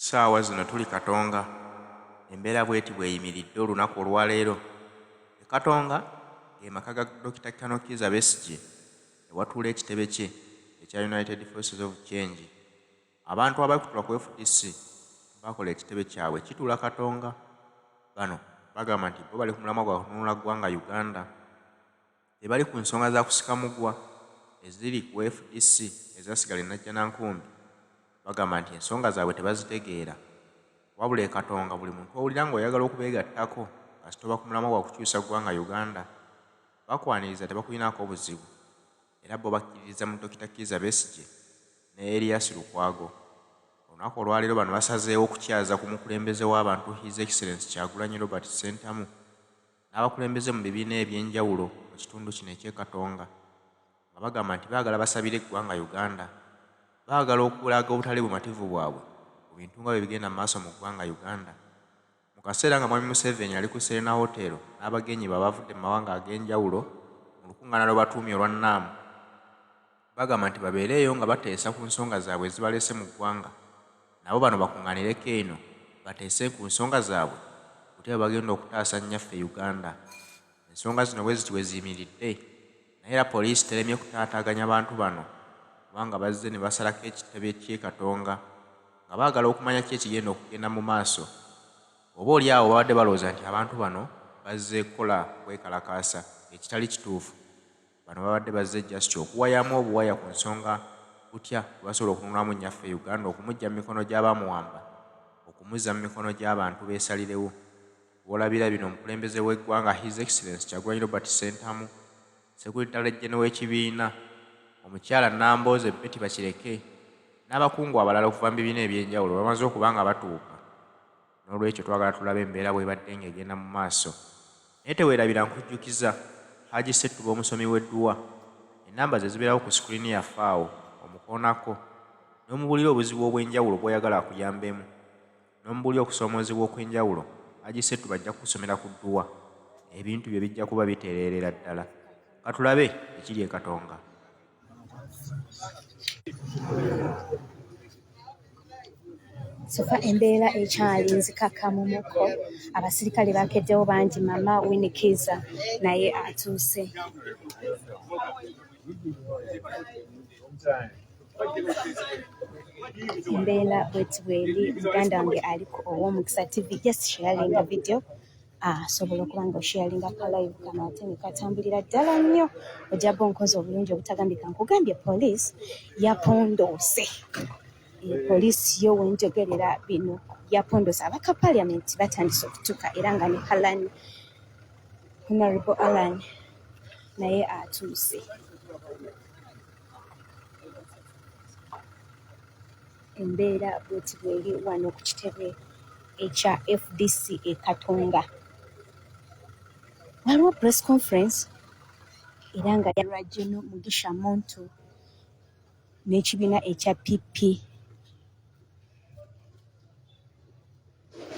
Ssaawa zino tuli Katonga, embeera bw'eti bw'eyimiridde olunaku olwaleero. E Katonga ge maka ga Dokita Colonel Kizza Besigye ewatuula ekitebe kye ekya United Forces of Change. Abantu abakutula ku fdc bakola ekitebe kyabwe kituula Katonga. Bano bagamba nti bo bali ku mulamwa gwa kununula ggwanga Uganda. Tebali ku nsonga za kusika mugwa eziri ku fdc ezasigala e Najjanankumbi. Bagamba nti ensonga zaabwe tebazitegeera. Wabula e Katonga buli muntu owulira ng'oyagala okubeegattako kasita oba ku mulamwa gwa kukyusa ggwanga Uganda, bakwaniriza tebakulinaako buzibu era bo bakkiririza mu Dokita Kizza Besigye ne Erias Lukwago. Olunaku olwaleero bano basazeewo okukyaza ku mukulembeze w'abantu His Excellency Kyagulanyi Robert Ssentamu n'abakulembeze mu bibiina eby'enjawulo mu kitundu kino eky'e Katonga nga bagamba nti baagala basabire eggwanga Uganda. Baagala okulaga obutali bumativu bwabwe ku bintu nga bwe bigenda mu maaso mu ggwanga Uganda. Mu kaseera nga Mwami Museveni ali ku Serena Hotel n'abagenyi be abavudde mu mawanga ag'enjawulo mu lukungaana lwe batuumye olwa NAM, bagamba nti babeereeyo nga bateesa ku nsonga zaabwe ezibaleese mu ggwanga nabo bano bakungaanireko eno bateese ku nsonga zaabwe butya bwe bagenda okutaasa nnyaffe Uganda. Ensonga zino bwe ziti bwe ziyimiridde naye era poliisi teremye kutaataaganya bantu bano kubanga bazze ne basalako ekitebe ky'e Katonga nga baagala okumanya ki ekigenda okugenda mu maaso. Oba oli awo babadde balowooza nti abantu bano bazze kukola kwekalakaasa ekitali kituufu. Bano babadde bazze just okuwayaamu obuwaya ku nsonga butya bwe basobola okununulamu nnyaffe Uganda okumuggya mu mikono gy'abamuwamba okumuzza mu mikono gy'abantu beesalirewo. W'olabira bino omukulembeze w'eggwanga His Excellency Kyagulanyi Robert Ssentamu, Secretary General w'ekibiina, Omukyala Nambooze Betty Bakireke n'abakungu abalala okuva mu bibiina eby'enjawulo bamaze okuba nga batuuka. N'olwekyo twagala tulabe embeera bw'ebadde ng'egenda mu maaso. Naye teweerabira nkujjukiza, Haji Ssettuba omusomi w'edduwa, ennamba ze zibeerawo ku screen yaffe awo, omukoonako n'omubuulira obuzibu obw'enjawulo bw'oyagala akuyambemu. N'omubuulira okusoomoozebwa okw'enjawulo, Haji Ssettuba ajja kukusomera ku dduwa, ebintu byo bijja kuba bitereerera ddala. Katulabe ekiri e Katonga. Sofa embeera ekyali nzikakkamumuko, abasirikale bakeddewo bangi, mama Winnie Kiiza naye atuuse. Embeera bweti bweri muganda wange aliko ow'Omukisa TV just sharing video asobola ah, okuba nga osharinga ka live kano ate ne katambulira ddala nnyo ojja ba onkoze obulungi obutagambika nkugambye police yapondoose eh, poliisi yo wenjogerera bino yapondoose abaka parliament batandise okutuuka era nga ne Alan Honorable Alan naye atuuse. Embeera bweti bweri wano ku kitebe ekya fdc e Katonga. Waliwo press conference era nga ya Gen Mugisha Muntu n'ekibiina ekya PP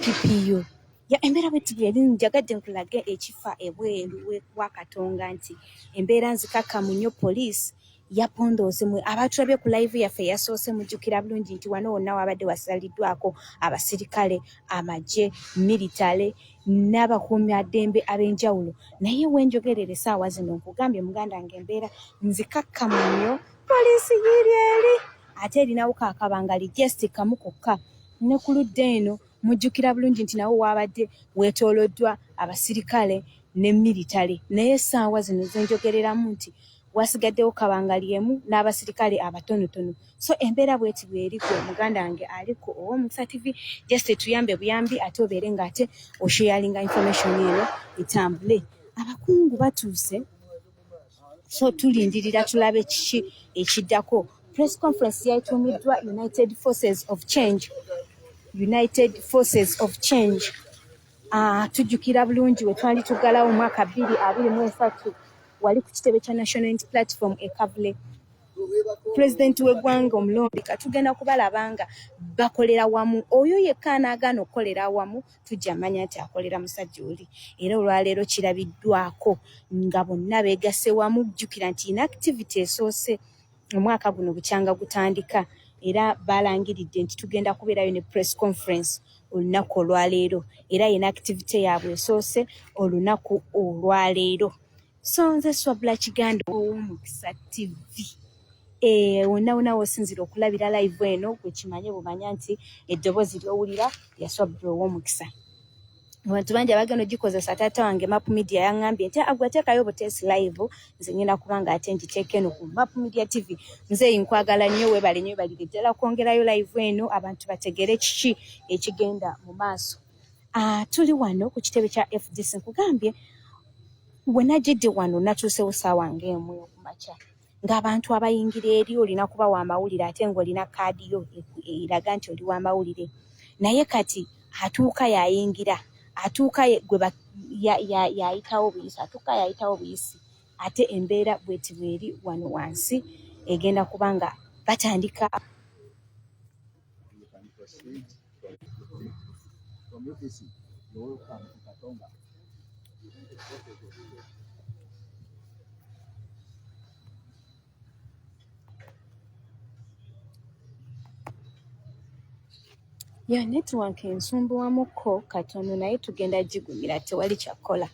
PPU. Ya embeera bweti bweri njagadde nkulage ekifa ebweru wa Katonga nti embeera nzikakkamu nnyo poliisi yapondooze mwe abatulabye ku live yaffe eyasoose mujjukira bulungi nti wano wonna wabadde wasaliddwako abasirikale amagye militale n'abakuumaddembe ab'enjawulo naye wenjogerera essaawa zino nkugambye muganda nga embeera nzikakkamu nnyo poliisi yiiri eri ate erinawo kakabangali just kamu kokka ne ku ludda eno mujjukira bulungi nti nawo waabadde weetooloddwa abasirikale ne militale naye essaawa zino zenjogereramu nti wasigaddewo kabangali emu n'abasirikale abatonotono so embeera bweti bweri gwe muganda wange ali ku Owomukisa TV just tuyambe buyambi ate obeere nga ate osharinga information eno etambule abakungu batuuse so tulindirira tulabe kiki ekiddako press conference yayituumiddwa United Forces of Change United Forces of Change ah, tujjukira bulungi we twali tuggalawo omwaka 2023 wali ku kitebe kya National Unity Platform e Kavule pulezidenti w'eggwanga omulonde katugenda kubalaba nga bakolera wamu oyo yekka anaagaana okukolera awamu tujja manya nti akolera musajja oli era olwaleero kirabiddwako nga bonna beegasse wamu jjukira nti inactivity esoose omwaka guno bukyanga gutandika Era balangiridde nti tugenda kubeerayo ne press conference olunaku olwaleero, era yena activity yaabwe esoose olunaku olwaleero. So nze Swabula Kiganda ow'Omukisa TV. Wonna wonna w'osinziira okulabira live eno, gwe kimanye bumanya nti eddoboozi ly'owulira lya Swabula ow'Omukisa. Abantu bangi abagenda ogikozesa. Taata wange Map Media yaŋŋambye nti agwa teekayo buteesi live, nze ngenda kuba nga ate ngiteeka eno ku Map Media TV. Nze nkwagala nnyo, weebale nnyo, weebalire ddala kwongerayo live eno abantu bategere kiki ekigenda mu maaso. Tuli wano ku kitebe kya FDC. Nkugambye we najjidde wano natuusewo ssaawa ng'emu okumakya, ng'abantu abayingira eri olina kuba wa mawulire ate ng'olina kaadi yo eraga nti oli wa mawulire. Naye kati atuuka yayingira, atuuka gwe yayitawo buyisi, atuuka yayitawo buyisi. Ate embeera bweti bweri wano wansi, egenda kuba nga batandika. You can proceed from UPC. You're welcome to Katonga. Ya network ensumbuwamukko katono, naye tugenda gigumira, tewali kyakkola.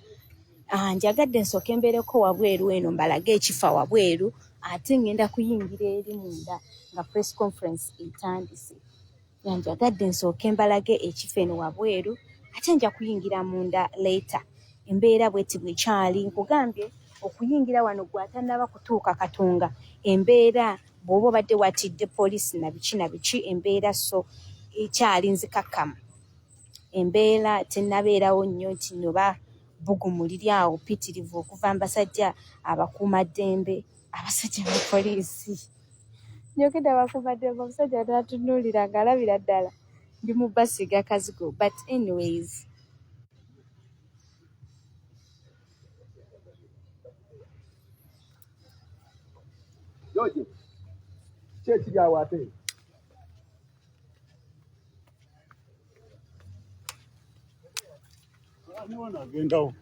Njagadde nsooke mbeereko wabweru eno mbalage ekifa wabweru, ate ngenda kuyingira eri munda nga press conference etandise. Ya njagadde nsooke mbalage ekifo eno wabweru, ate nja kuyingira munda later. Embeera bweti bwekyali. Nkugambye okuyingira wano gw'atannaba kutuuka Katonga, embeera bw'oba obadde watidde poliisi na biki na biki, embeera so ekyali nzikakkamu, embeera tennabeerawo nnyo nti noba bbugumu liri awo ppitirivu okuva mu basajja abakuumaddembe, abasajja ba poliisi. Njogedde abakuumaddembe, omusajja n'atunuulira ng'alabira ddala ndi mu basiiga kazigo, but anyways. George, ki ekiri awo ate? Ani wano agendawo?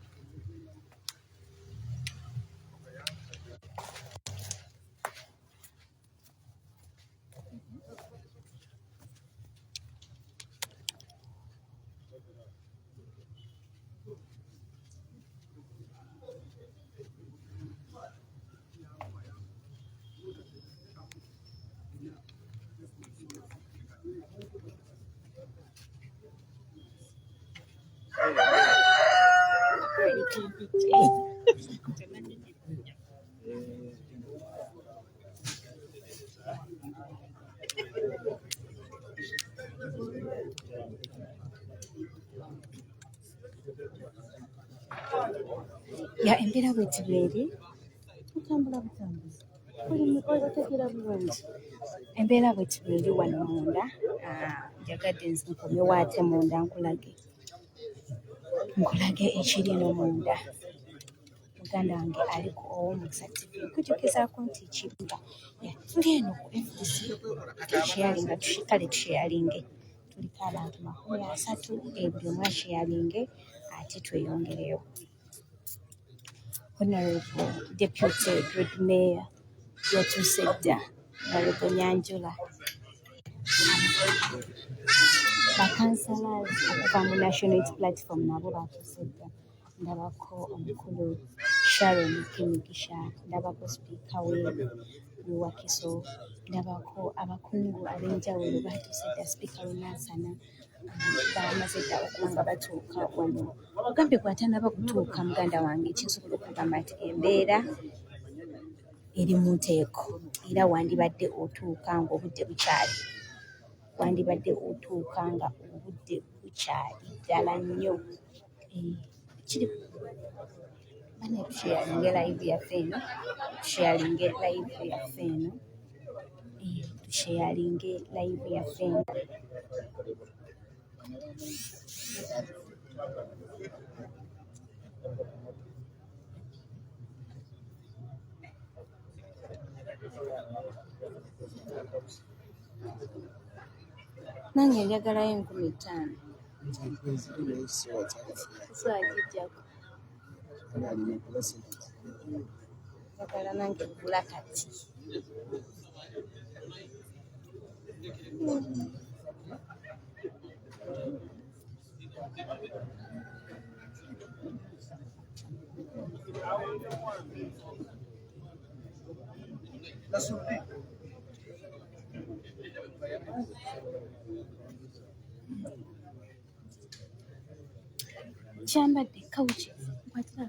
Ya embeera bweti bweri, tutambula butambuzi, otegeera bulungi. Embeera bweti bweri wano munda. Njagadde nkomewo ate munda nkulage ekiri eno munda. Muganda wange ali ku Ow'Omukisa TV, nkujukizaako nti kibuga. Tuli eno ku FDC, tusharinga, kale tusharinge, tuliko abantu 30, buli omu asharinge ate tweyongereyo. Honorable Deputy Lord Mayor yatuuse dda, Honorable Nyanjula. Bakansala okuva mu National Unity Platform nabo batuuse dda. Ndabako omukulu Sharon Kemigisha, ndabako sipiika we Wakiso, ndabako abakungu ab'enjawulo batuuse dda, sipiika w'e Nansana, bamaze dda okuba nga batuuka wano. Ogambye gw'atannaba kutuuka, muganda wange, kinsobola okugamba nti embeera eri mu nteeko, era wandibadde otuuka ng'obudde bukyali, wandibadde otuuka nga obudde bukyali ddala nnyo. Kiri bane, tusharinge live yaffe eno, tusharinge live yaffe eno, tusharinge live yaffe eno. Nange njagalayo 5000. Swagijjako. Njagala nange gula kati. Kyambadde kawuki nkwatira.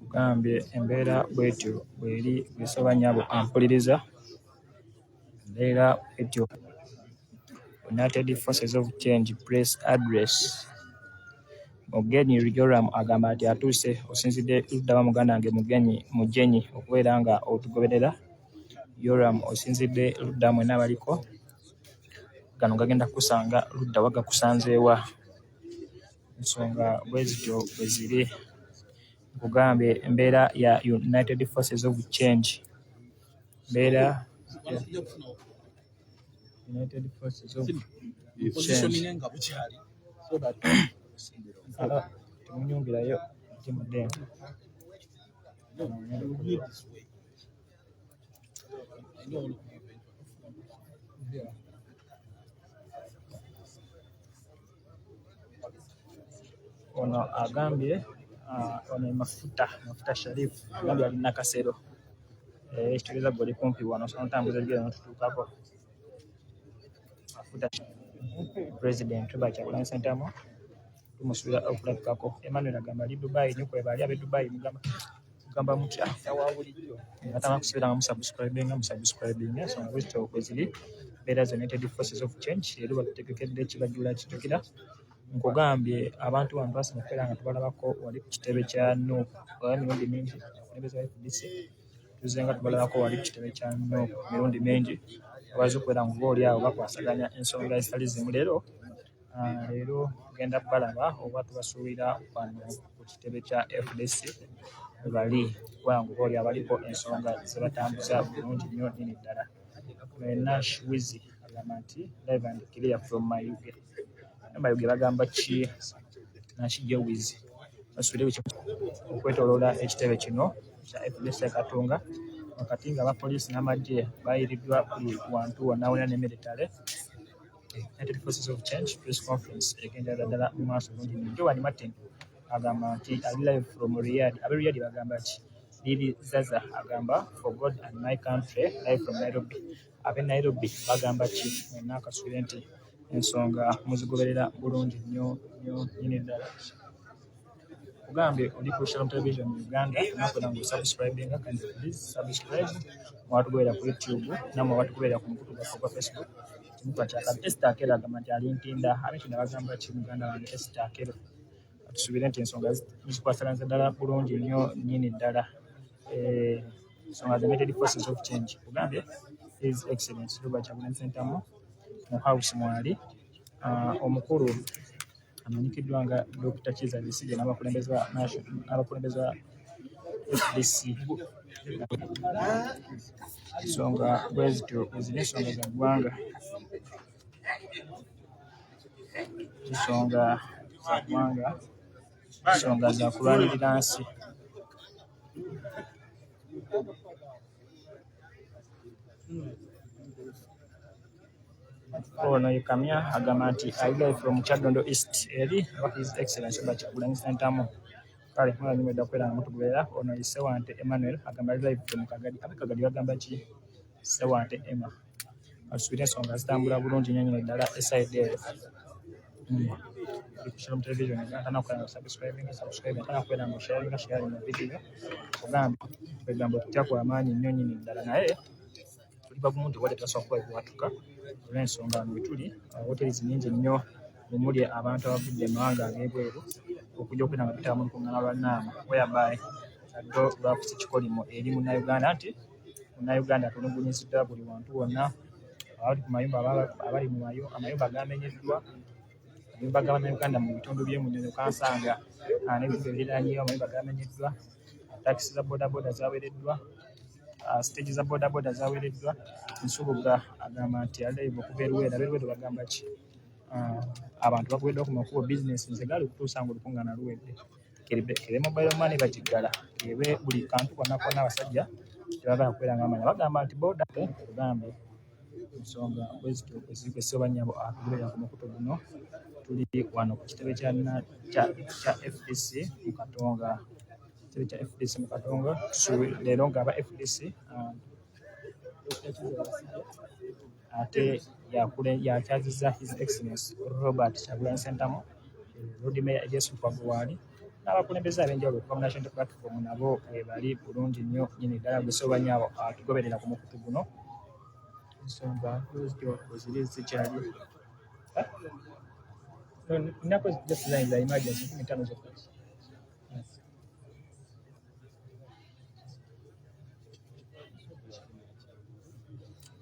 Nkugambye embeera bw'etyo bw'eri bw'esoba nnyabo ampuliriza, embeera bw'etyo. United Forces of Change Press Address. Mugenyi Joram agamba nti atuuse osinzidde ludda wa muganda wange Mugenyi Mugenyi okubeera nga otugoberera. Joram osinzidde ludda mwenna abaliko gano gagenda kukusanga ludda wa gakusanze wa? Ensonga bwe zityo bwe ziri. Nkugambye embeera ya United Forces of Change mbeera ya United Forces of Change. Ah, temunyongerayo mujje mudde. Ono agambye ono ye Mafuta, Mafuta Sharif agambye ali Nakasero. Ekitegeeza ggwe oli kumpi wano osobola n'otambuza ebigere n'otutuukako. Mafuta Pulezidenti Robert Kyagulanyi Ssentamu tumusuubira okulabikako. Emmanuel agamba ali Dubai nnyo kwebali ab'e Dubai mugamba mugamba mutya? Batama kusiibira nga musubscribinga musubscribinga ensonga bwe zityo bwe ziri mbeera za United Forces of Change leero batutegekedde kibajjula kijjukira nkugambye abantu bano twasima okubeera nga tubalabako wali ku kitebe kya NUP oba emirundi mingi abakulembeze ba FDC tuzze nga tubalabako wali ku kitebe kya NUP emirundi mingi abaze okubeera nga oba oli awo bakwasaganya ensonga ezitali zimu leero leero tugenda balaba oba tubasuubira wano ku kitebe kya FDC we bali okuba nga oba oli awo baliko ensonga ze batambuza bulungi nnyo nnyini ddala. Nash Wizzy agamba nti live and clear from Mayuge. Mayuge bagamba ki Nash Jowiz basuubire okwetooloola ekitebe kino kya FDC e Katonga wakati nga abapoliisi n'amagye bayiiriddwa buli wantu wonna wonna ne military. United Forces of Change press conference egendera ddala mu maaso bulungi nnyo. Joan Martin agamba nti ali live from Riyadh. Ab'e Riyadh bagamba ki? Lili Zaza agamba for God and my country live from Nairobi. Ab'e Nairobi bagamba ki? Mwenna akasuubire nti ensonga muzigoberera bulungi nnyo nnyo nnyini ddala. Kugambye oli ku Shalom Television Uganda nakola nga osubscribinga kandi please subscribe mwatugoberera ku YouTube namwe abatugoberera ku mukutu gwaffe ogwa Facebook temukuba kyakabi. Esther Akelo agamba nti ali Ntinda ab'Entinda bagamba ki muganda wange Esther Akelo tusubire nti ensonga muzikwasaganyiza ddala bulungi nnyo nnyini ddala. Ensonga za United Forces of Change kugambye His Excellency Robert Kyagulanyi Ssentamu mu house mwali omukulu amanyikiddwa nga Dr. Kizza Besigye n'abakulembeze ba n'abakulembeze ba FDC. Ensonga bwe zityo bwe ziri ensonga za ggwanga. Ensonga za ggwanga, ensonga za kulwanirira nsi. Ono ye Kamya agamba nti ali live from Kyaddondo East eri owa His Excellency Robert Kyagulanyi Ssentamu. Kale mwebale nnyo mwedda kubeera nga mutugoberera. Ono ye Ssewante Emmanuel agamba ali live from Kagadi. Ab'e Kagadi bagamba ki? Ssewante Emma. Atusuubire ensonga zitambula bulungi nnyo nnyini ddala esayidi eyo. Oli ku Shalom Television Uganda nakubeera nga subscribinga subscribe ate nakubeera nga osharinga sharinga video ogambye kwegamba okutya kwa maanyi nnyo nnyini ddala naye tuli bagumu nti wali tebasobola kuba bwatuka olw'ensonga wano we tuli wooteeri nnyingi nnyo mwe muli abantu abavudde mu mawanga ag'ebweru okujja okubeera nga betaba mu lukuŋŋaana lwa NAAMA whereby ddo lwakuse kikolimo eri Munnayuganda nti Munnayuganda atulugunyiziddwa buli wantu wonna abali ku mayumba abali mu amayumba gamenyeddwa amayumba ga Bannayuganda mu bitundu by'e Munyonyo Kansanga n'ebitundu ebiriraanyeewo amayumba gamenyeddwa takisi za bodaboda zawereddwa. Stage za bodaboda zaweereddwa. Nsubuga agamba nti ali live okuva e Luweero. Ab'e Luweero bagamba ki? Abantu bagobeddwa ku makubo, bizinesi nziggale okutuusa ng'olukuŋŋaana luwedde. Kebe mobile money bagiggala, kebe buli kantu konna konna, abasajja tebagala kubeera nga bamanya. Bagamba nti boda kugambye ensonga bwe zityo bwe ziri. Gwe ssebo nnyabo atugoberera ku mukutu guno, tuli wano ku kitebe kya FDC mu Katonga, kitebe kya FDC mu Katonga. Leero ng'aba FDC, ate yakyazizza His Excellence Robert Kyagulanyi Ssentamu, Lord Mayor Erias Lukwago waali, n'abakulembeze ab'enjawulo okuva mu National Platform nabo webali bulungi nnyo nnyini ddala. Gwe ssebo nnyabo atugoberera ku mukutu guno, ensonga zityo bwe ziri zikyali. Nnako just line za emergency 50 zokka.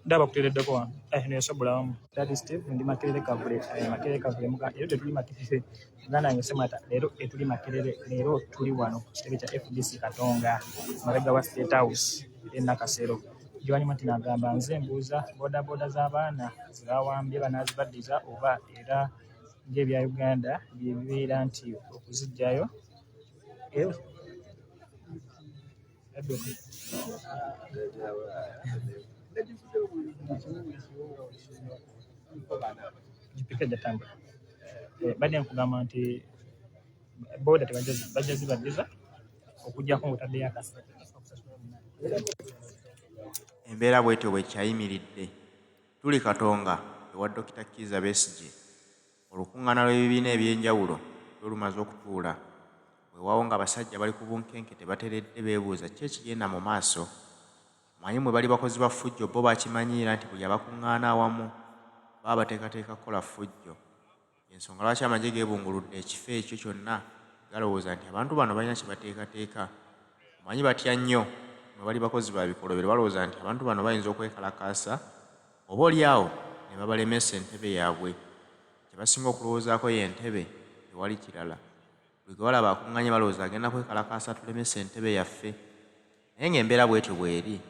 Ndaba kuteereddeko wano, nesobola wamu. Daddy Steve, ndi Makerere Kavule, Makerere Kavule muga. Leero tetuli Makerere, muganda wange Semata, leero tetuli Makerere, leero tuli wano ku kitebe kya FDC Katonga, mabega wa State House e Nakasero. Joan Martin agamba, nze mbuuza, bodaboda z'abaana zebawambye banaazibaddiza oba era ng'ebya Uganda bye bibeera nti okuziggyayo adduka? Gipika ejja. Badde nkugamba nti boda tebajja zibaddiza okuggyako ng'otaddeyo akasente. Embeera bw'etyo bw'ekyayimiridde. Tuli Katonga ewa Dokita Kizza Besigye. Olukuŋŋaana lw'ebibiina eby'enjawulo lwo lumaze okutuula. Weewaawo ng'abasajja bali ku bunkenke, tebateredde, beebuuza ki ekigenda mu maaso. Omanyi mwe bali bakozi ba ffujjo, bo bakimanyiira nti buli abakuŋŋaana awamu baba bateekateeka kukola ffujjo. Y'ensonga lwaki amagye geebunguludde ekifo ekyo kyonna, galowooza nti abantu bano balina kye bateekateeka. Omanyi batya nnyo, mwe bali bakozi ba bikolobero, balowooza nti abantu bano bayinza okwekalakaasa oba oli awo ne babalemesa entebe yaabwe. Kye basinga okulowoozaako y'entebe, tewali kirala. Buli gwe balaba akuŋŋaanye balowooza agenda kwekalakaasa atulemese entebe yaffe. Naye ng'embeera bw'etyo bw'eri,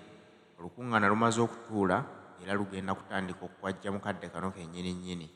olukuŋŋaana lumaze okutuula era lugenda kutandika okukwajja mu kadde kano kennyini nnyini.